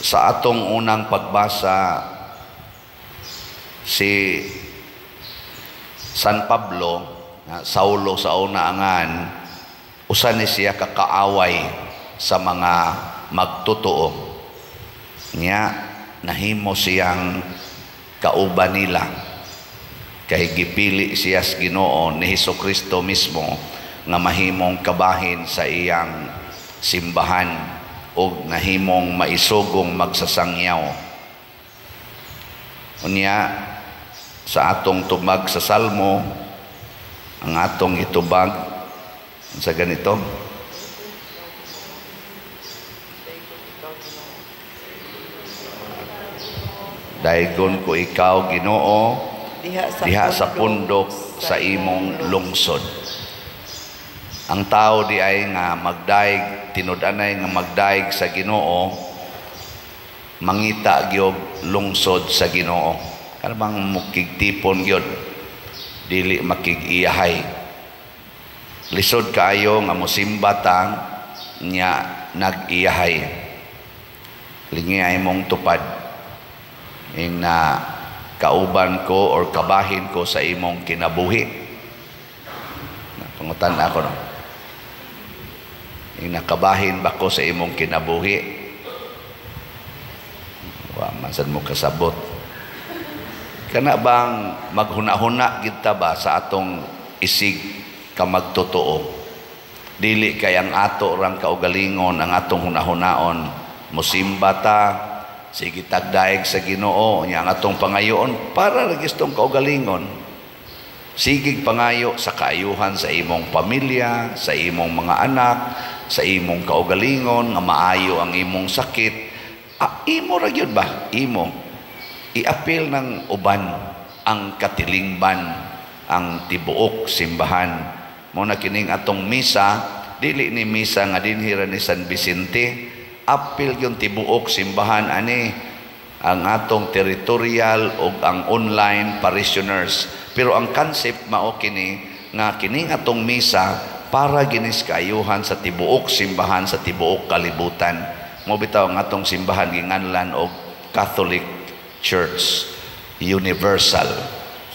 Sa atong unang pagbasa, si San Pablo, Saulo sa una angan, usa ni siya kakaaway sa mga magtotoo. Nya nahimo siyang kauban nila kay gipili siya sa Ginoo ni Hesus Kristo mismo nga mahimong kabahin sa iyang simbahan og nahimong maisugong magsasangyaw. Unya sa atong tubag sa Salmo, ang atong itubag sa ganito, "Daygon ko ikaw, Ginoo, diha sa pundok sa imong lungsod." Ang tao di ay nga magdaig, tinud-anay nga magdaig sa Ginoo, mangita gyud lungsod sa Ginoo. Kana bang mukigtipon gyud, dili makig-iyahay. Lisod kaayo nga mosimba ta nya nag-iyahay. Lingi ay mong tupad ing na kauban ko or kabahin ko sa imong kinabuhi. Pangutan ako, no? Ing nakabahin ba ko sa imong kinabuhi? Wa man sad mo kasabot. Kana bang maghuna-huna gid ta ba sa atong isig ka magtotoo? Dili kay ang ato rang kaugalingon ang atong hunahunaon. Musimba ta, sige tagdaig sa Ginoo, nya ang atong pangayoon para ra gistong kaugalingon. Sigig pangayo sa kaayuhan sa imong pamilya, sa imong mga anak, sa imong kaugalingon nga maayo ang imong sakit. Ah, imo ra gyud ba? Imo. Iapil ng uban ang katilingban, ang tibuok simbahan. Mo na kining atong misa, dili ni misa nga dinhi ra ni San Vicente, apil yung tibuok simbahan ani, ang atong territorial o ang online parishioners. Pero ang concept mao kini nga kining atong misa para ginis kaayuhan sa tibuok simbahan sa tibuok kalibutan. Mo bitaw ang atong simbahan ginganlan og Catholic Church Universal,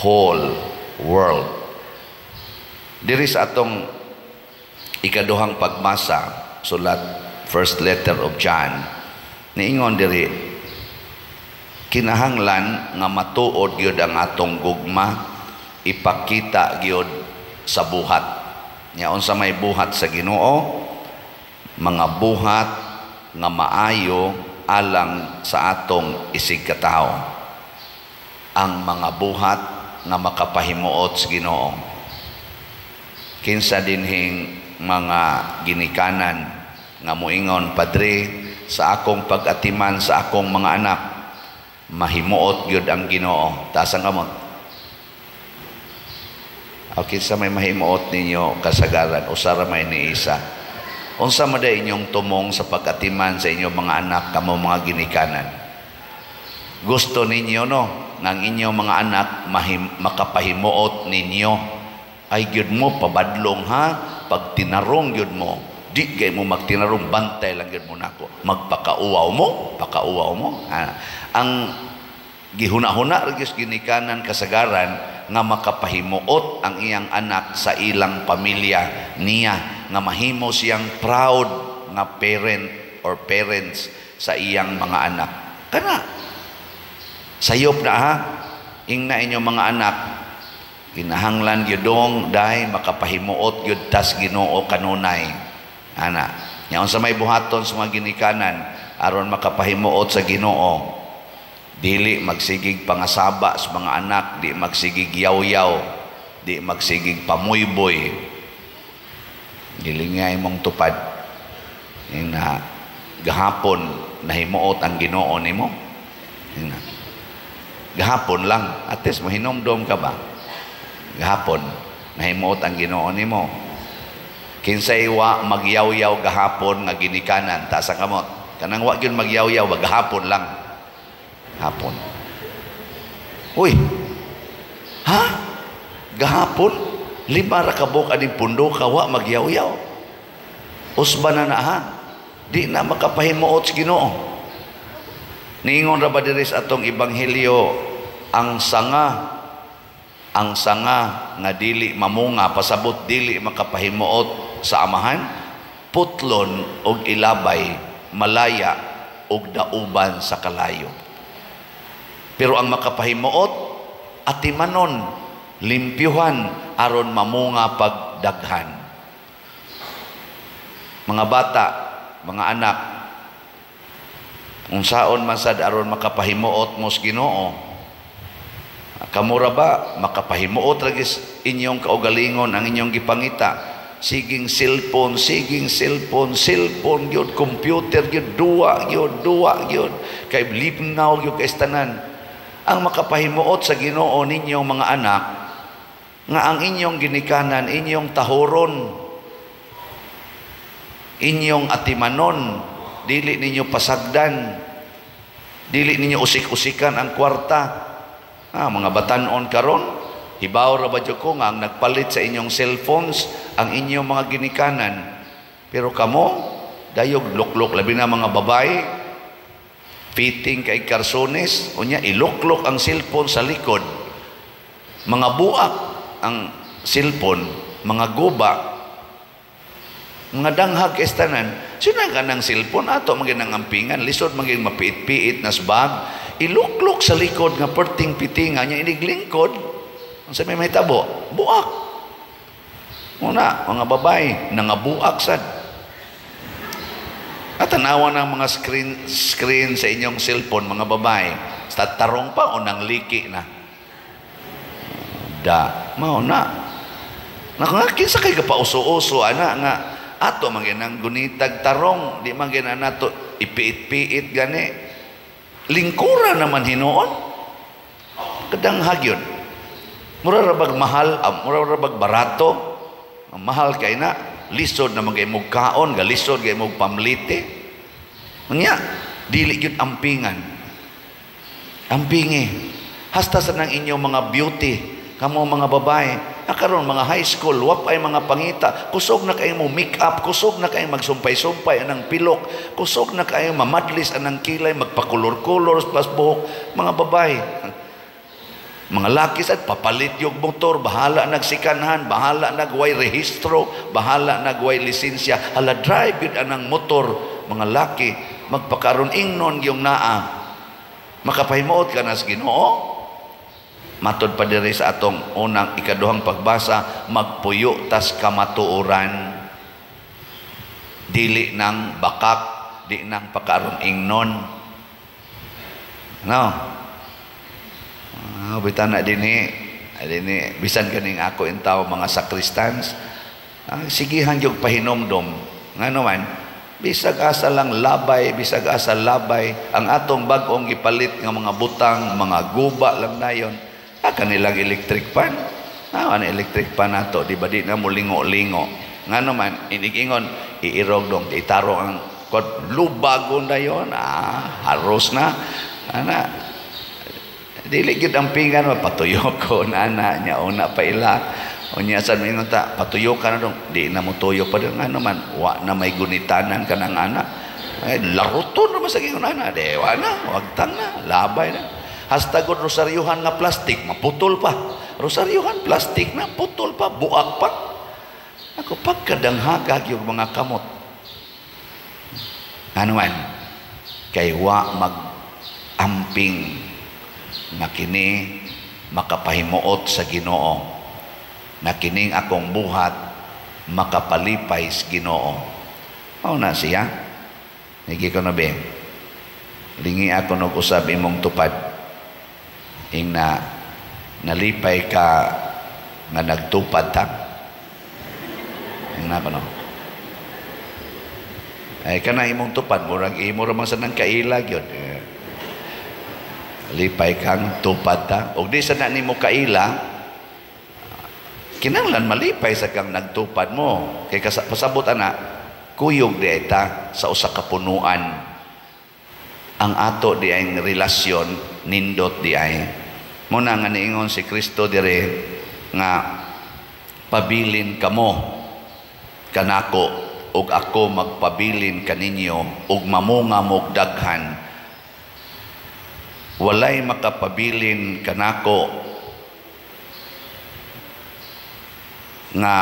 whole world. Diri sa atong ikaduhang pagbasa, sulat first letter of John, niingon diri, kinahanglan nga matuod gyud ang atong gugma, ipakita gyud sa buhat. Nya unsa may buhat sa Ginoo? Mga buhat nga maayo alang sa atong isig katawo. Ang mga buhat nga makapahimuot sa Ginoo. Kinsa dinhing mga ginikanan nga moingon, "Padre, sa akong pag-atiman sa akong mga anak, mahimuot gyud ang Ginoo"? Taas ang kamot. O kinsa may mahimuot ninyo kasagaran, usa ra may ni isa. Unsa man day inyong tumong sa pag-atiman sa inyong mga anak, kamo mga ginikanan? Gusto ninyo, no, nga ang inyong mga anak makapahimuot ninyo. Ay gyud mo pabadlong ha, pag tinarong gyud mo, di gay mo magtinarong, bantay lang gyud mo nako. Magpakauwaw mo, pakauwaw mo. Ah, ang gihuna-huna ra gyud ginikanan kasagaran nga makapahimuot ang iyang anak sa ilang pamilya niya, nga mahimo siyang proud nga parent or parents sa iyang mga anak. Kana sayop na ha, ingna inyong mga anak, kinahanglan gyudong dai makapahimuot gyud tas Ginoo kanunay. Ana, nya unsa may buhaton sa mga ginikanan aron makapahimuot sa Ginoo? Dili magsigig pangasaba sa mga anak, di magsigig yaw-yaw, di magsigig pamuyboy. Dili nga imong tupad. Ing na gahapon nahimuot ang Ginoo nimo. Ing na gahapon lang, at least mahinomdom ka ba? Gahapon nahimuot ang Ginoo nimo. Kinsay wa magyaw-yaw gahapon nga ginikanan, taas ang kamot. Kanang wa gyud magyaw-yaw, gahapon lang. Hapon. Uy. Ha? Gahapon 5 ra ka buok aning pundo ka wa magyaw-yaw. Usba na na ha. Di na makapahimuot sa Ginoo. Niingon ra ba diri sa atong ebanghelyo, ang sanga nga dili mamunga, pasabot dili makapahimuot sa Amahan, putlon og ilabay, malaya og dauban sa kalayo. Pero ang makapahimuot, atimanon, limpyuhan aron mamunga pagdaghan. Mga bata, mga anak, unsaon man sad aron makapahimuot mo sa Ginoo? Kamura ba makapahimuot ra inyong kaugalingon ang inyong gipangita? Siging cellphone, siging cellphone, cellphone gyud, computer gyud, duwa gyud, duwa gyud, kay lipnaw gyud kay tanan. Ang makapahimuot sa Ginoo ninyong mga anak, nga ang inyong ginikanan, inyong tahoron, inyong atimanon, dili ninyo pasagdan, dili ninyo usik-usikan ang kwarta. Mga batanon karon, hibaw ra ba ko nga ang nagpalit sa inyong cellphones ang inyong mga ginikanan? Pero kamo dayog luklok, labi na mga babae, fitting kay karsones, unya iluklok ang cellphone sa likod, mga buak ang cellphone, mga guba, mga danghag estanan. Sino ka ng cellphone ato maging ang ampingan, lisod maging mapiit-piit na bag, iluklok sa likod nga perting pitinga niya, iniglingkod, ang sa may mahitabo, buak. Muna, mga babae, nangabuak sad. At tanawa ng mga screen sa inyong cellphone, mga babae, sa tarong pa o nang liki na. Da, mao na. Naku, kinsa kay kapauso-uso ana nga ato man ginang gunitag tarong, di man gina nato ipiit-piit gani. Lingkura naman hinuon. Kadanghag yun. Mura ra bag mahal, mura ra bag barato. Ang mahal kay na, lisod na magay mog kaon, galisod kay mog pamlite. Unya, dili gyud ampingan. Ampingi. Hasta sa nang inyong mga beauty, kamo mga babae, karon mga high school, wap ay mga pangita, kusog na kayo mo make up, kusog na kayo magsumpay-sumpay anang pilok, kusog na kayo mamadlis anang kilay, magpakulor-kulor pas buhok, mga babae. Mga laki sad papalit yung motor, bahala nagsikanhan, bahala nagway rehistro, bahala nagway lisensya, hala drive yun anang motor, mga laki, magpakaron ingnon yung naa. Makapahimuot ka na sa Ginoo. Matod pa diri sa atong unang ikaduhang pagbasa, magpuyo tas kamatuoran. Dili nang bakak, di nang pakaron ingnon. No? Bitan na dinhi, dinhi bisan kaning ako intaw mga sakristans, sigihan yung pahinomdom. Ngano man, bisag asa lang labay, bisag asa labay, ang atong bag-ong gipalit nga mga butang, mga guba lang dayon. Kanilang electric pan. Ano electric pan nato, di ba di na mo lingo-lingo. Ngano man, inigingon, iirog dong, itaro ang kod, lubagon dayon, haros na. Ana, dili gyud ang pingan, patuyo ko na nya una pa ila. Unya sad mingon ta, patuyo ka na dong, di na mo tuyo pa dong. Ngano man, wa na may gunitanan kanang ana. Ay, laruton na sa gingon ana, de wa na, wagtang na, labay na. Hasta god rosaryuhan nga plastic, maputol pa. Rosaryuhan plastic na, putol pa, buak pa. Ako pagkadanghagag yung mga kamot. Ano man, kay wa mag-amping na kini makapahimuot sa Ginoo, na kining akong buhat makapalipay sa Ginoo. Mao na siya. Higi ko na be. Lingi ako nog usab imong tupad. Ing na nalipay ka nga nagtupad ta. Ing na ko no. Ay kana imong tupad murag imo ra man sa nang kaila gyud. Lipay kang tupad ta. Og di sa na nimo kaila, kinahanglan malipay sa kang nagtupad mo. Kay pasabot ana, kuyog di ta sa usa ka punuan. Ang ato di ay relasyon nindot di ay. Muna nga niingon si Kristo dire nga pabilin kamo kanako ug ako magpabilin kaninyo ug mamunga mog daghan. Walay makapabilin kanako nga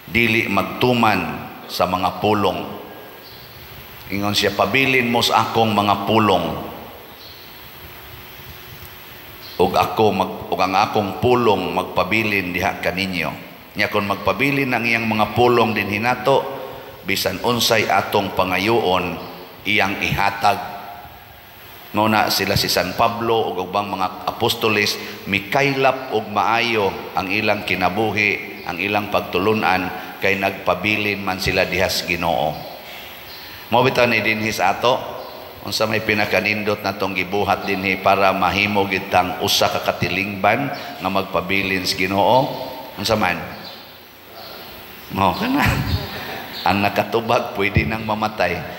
dili magtuman sa mga pulong. Ingon siya, pabilin mo sa akong mga pulong ug ako mag ug ang akong pulong magpabilin diha kaninyo. Nya kon magpabilin ang iyang mga pulong dinhi nato, bisan unsay atong pangayoon iyang ihatag. Mao na sila si San Pablo ug ubang mga apostoles mikaylap og maayo ang ilang kinabuhi, ang ilang pagtulunan, kay nagpabilin man sila diha sa Ginoo. Mao bitaw ni dinhi sa ato, unsa may pinakanindot natong gibuhat dinhi para mahimo gid tang usa ka katilingban nga magpabilin sa Ginoo? Unsa man? Mao kana. Ang nakatubag pwede nang mamatay.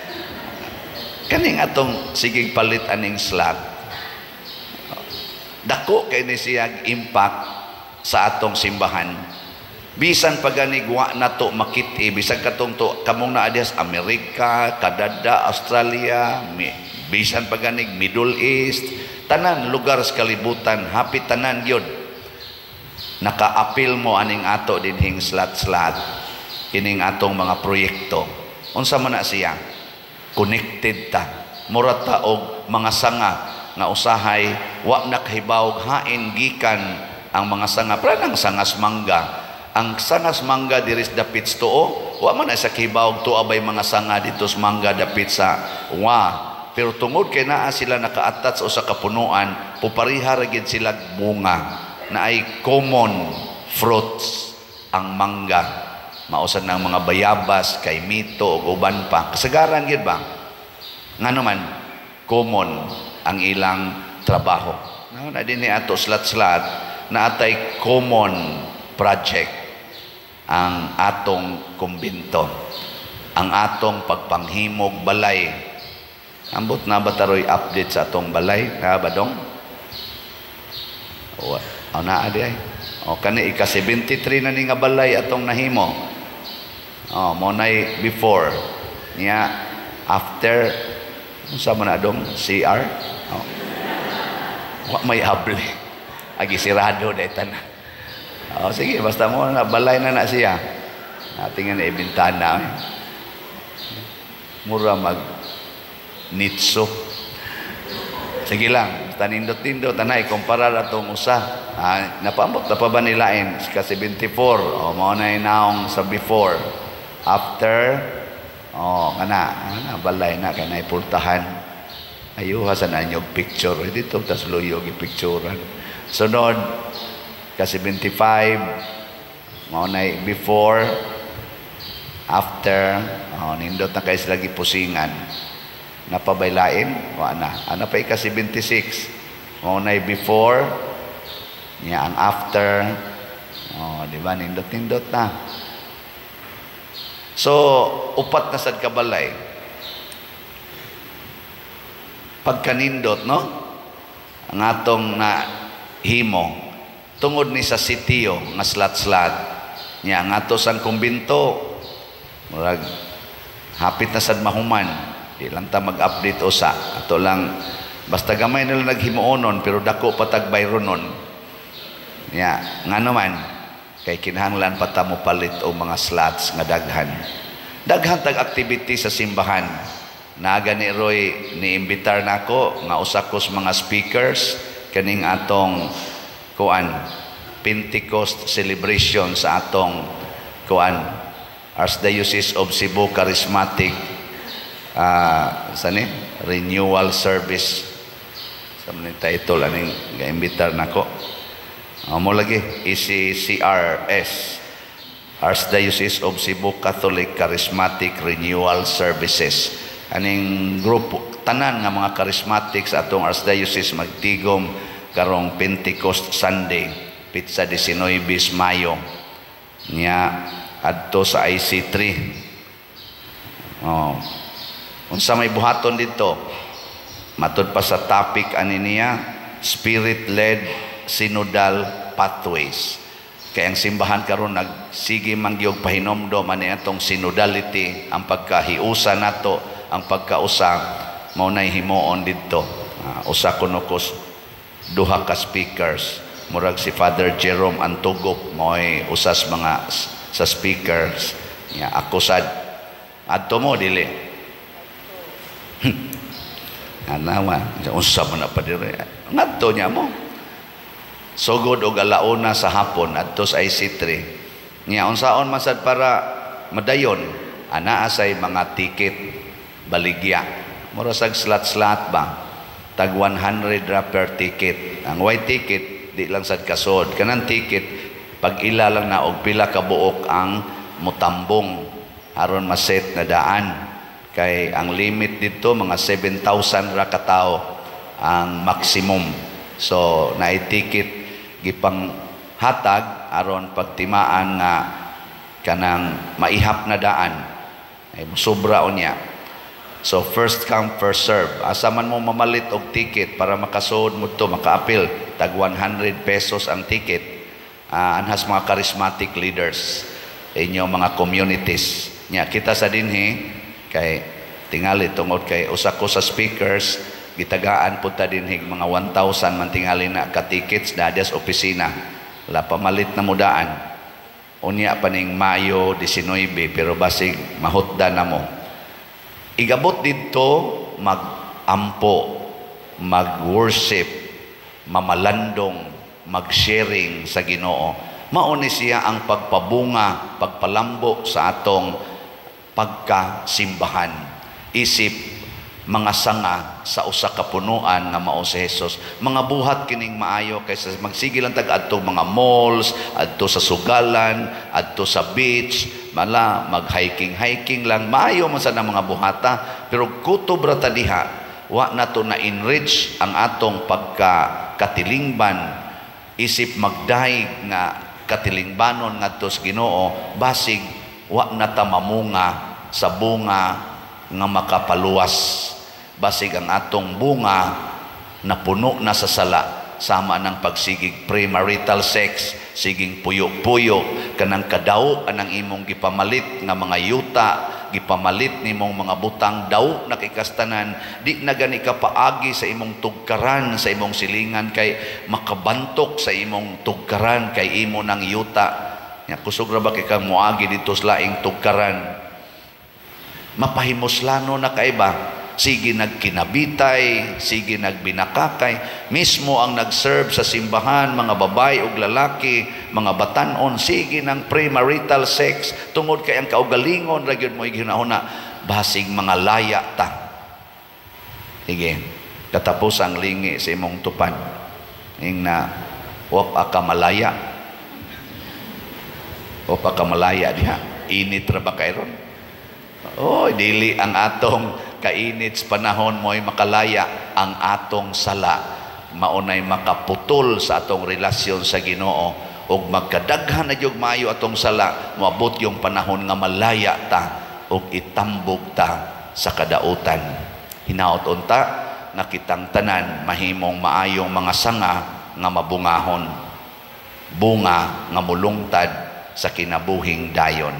Kaning atong sigig palit aning slot, dako kay ni siya impact sa atong simbahan. Bisan pag wa nato makit-i, bisan katong to kamong naa diha sa Amerika, Canada, Australia, bisan paganig Middle East, tanan lugar sa kalibutan, happy tanan gyud. Nakaapil mo aning ato dinhing slot-slot kining atong mga proyekto. Unsa man na siya? Connected ta. Mura ta og mga sanga nga usahay wa nakahibawog hain gikan ang mga sanga. Pero ang sangas mangga, ang sangas mangga diri sa dapit sa tuo, wa man na sa kahibawog tuo bay mga sanga dito sa mangga dapit sa wa. Pero tungod kay naa sila naka-attach sa usa ka punuan, pupariha ra gid sila bunga na ay common fruits ang mangga. Mausan ng mga bayabas, kay mito ug uban pa. Kasagaran gid ba? Ngano man common ang ilang trabaho. No, na dinhi ato slat-slat na atay common project ang atong kumbinto, ang atong pagpanghimog balay. Ambot na ba taroy update sa atong balay? Na ba dong? O, naa di ay. O kani ika 73 na ni nga balay atong nahimo. O mo nay before niya, after. Unsa man na dong? CR? O. Wa may abli. Agi sirado dahil tanan. O sige, basta mo na balay na na siya. Ating nga na ibintana. Mura mag nitso. Sige lang, basta nindot-nindot, tanay, kumpara na itong usa. Ah, napaambot na pa ba nilain? Ka 74, o mao na naong sa before. After, o, kana, kana, balay na, kana ipultahan. Ayuha sa nanyog picture. Eh, dito, tas luyog ipicturean. Sunod, ka 75, mao na before, after, oh, nindot na kayo sila gipusingan. Napabaylain? Wa na. Ano pa ika 76? Mao na before, niya ang after. Oh, di ba? Nindot-nindot na. So, upat na sad kabalay. Pagkanindot, no? Ang atong na himo, tungod ni sa sitio nga slat-slat, niya ang ato sang kumbinto, murag hapit na sad mahuman. Di lang ta mag-update usa. Ato lang, basta gamay na lang naghimuonon, pero dako pa tag bayronon. Niya, ngano man, kay kinahanglan pa ta mo palit og mga slots nga daghan. Daghan tag activity sa simbahan. Naga ni Roy, niimbitar nako nga usa ko sa mga speakers kaning atong kuan Pentecost celebration sa atong kuan Archdiocese of Cebu Charismatic sani Renewal Service sa mga title aning gaimbitar nako. Mo lagi ECCRS, Archdiocese of Cebu Catholic Charismatic Renewal Services. Aning grupo tanan nga mga charismatic sa atong Archdiocese magtigom karong Pentecost Sunday, petsa 19 Mayo niya adto sa IC3. Oh. Unsa may buhaton dito? Matud pa sa topic ani niya, Spirit-led synodal pathways. Kaya ang simbahan karon nagsige man gyud pahinomdom ani atong synodality, ang pagkahiusa nato, ang pagkausa mao nay himuon didto. Usa kuno ko duha ka speakers, murag si Father Jerome Antugop mo'y usas mga sa speakers nya. Ako sad. Adto mo, dili? Anawa, unsa man na pa dire? Ngadto niya mo. Sugod og 1:00 sa hapon adto sa IC3. Nya unsaon man sad para madayon, anaa say mga ticket baligya. Mura sag slot-slot ba? Tag 100 ra per ticket. Ang white ticket di lang sad kasod. Kanang ticket pag ila lang na og pila ka buok ang mutambong aron maset na daan. Kay ang limit dito mga 7,000 ra ka tawo ang maximum. So naay ticket gipang hatag aron pagtimaan nga kanang maihap na daan ay sobra unya. So first come, first serve. Asa man mo mamalit og ticket para makasuod mo to, makaapil, tag 100 pesos ang ticket. Anhas mga charismatic leaders inyo mga communities. Nya kita sa dinhi kay tingali tungod kay usa ko sa speakers, gitagaan pud ta dinhi mga 1,000 man tingali na ka tickets na sa opisina. La pamalit na mo daan. Unya pa ning Mayo 19, pero basig mahutda na mo. Igabot didto mag-ampo, mag-worship, mamalandong, mag-sharing sa Ginoo. Mao ni siya ang pagpabunga, pagpalambo sa atong pagkasimbahan. Isip mga sanga sa usa ka punuan nga mao si Jesus. Mga buhat kining maayo kaysa magsige lang tag adto mga malls, adto sa sugalan, adto sa beach, mala mag-hiking hiking lang. Maayo man sa mga buhata, pero kutob ra ta diha, wa na to na enrich ang atong pagka katilingban isip magdayeg nga katilingbanon ngadto sa Ginoo. Basig wa na ta mamunga sa bunga nga makapaluwas. Basig ang atong bunga napuno na sa sala, sama ng pagsigig premarital sex, siging puyo-puyo, kanang kadaw anang imong gipamalit nga mga yuta, gipamalit nimong mga butang, daw nakikastanan, di na gani ka paagi sa imong tugkaran, sa imong silingan, kay makabantok sa imong tugkaran kay imo nang yuta. Nya kusog ra ba kay kang moagi dito sa laing tugkaran? Mapahimuslano na kay ba? Sige nagkinabitay, sige nagbinakakay, mismo ang nag-serve sa simbahan, mga babae ug lalaki, mga batanon, sige ng premarital sex, tungod kay ang kaugalingon ra gyud mo ginahuna, basig mga laya ta. Sige, katapos ang lingi sa imong tupad. Ing na, wap ka malaya. Wap ka malaya diha. Init ra ba kay ron? Oh, dili ang atong kainit sa panahon mo'y makalaya, ang atong sala maunay makaputol sa atong relasyon sa Ginoo. Ug magkadaghan na gyud maayo atong sala, moabot yung panahon nga malaya ta ug itambog ta sa kadautan. Hinaot unta nga kitang tanan mahimong maayong mga sanga nga mabungahon, bunga nga mulungtad sa kinabuhing dayon.